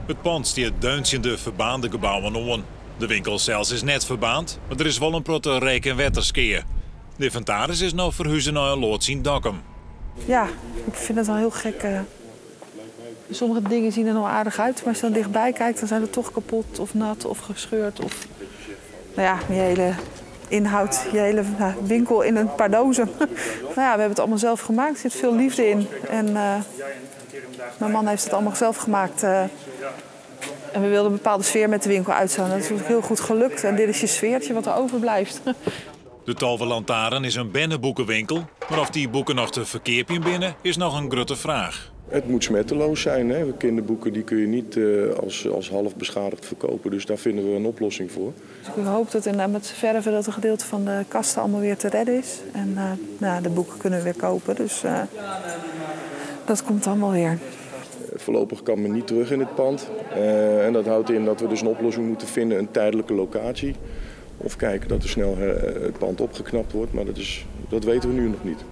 It pân stiet deun tsjin de ferbaarnde gebouwen oan. De winkel sels is net ferbaarnd, mar der is wol in protte reek en wetterskea. De ynventaris is no ferhuze nei in loads yn Dokkum. Ja, ik vind het wel heel gek. Sommige dingen zien er nog aardig uit, maar als je dan dichtbij kijkt, dan zijn ze toch kapot of nat of gescheurd. Of, nou ja, je hele inhoud, je hele, nou, winkel in een paar dozen. Nou ja, we hebben het allemaal zelf gemaakt. Er zit veel liefde in. En mijn man heeft het allemaal zelf gemaakt. En we wilden een bepaalde sfeer met de winkel uitstralen. Dat is ook heel goed gelukt. En dit is je sfeertje wat er overblijft. De Tolve Lantaarn is in berneboekenwinkel. Mar oft dy boeken noch te ferkeapjen binne, is noch in grutte fraach. Het moet smetteloos zijn. Hè? Kinderboeken die kun je niet als half beschadigd verkopen. Dus daar vinden we een oplossing voor. Dus ik hoop dat inderdaad met verven dat een gedeelte van de kasten allemaal weer te redden is. En nou, de boeken kunnen we weer kopen. Dus dat komt allemaal weer. Voorlopig kan men niet terug in het pand. En dat houdt in dat we dus een oplossing moeten vinden, een tijdelijke locatie. Of kijken dat er snel het pand opgeknapt wordt, maar dat weten we nu nog niet.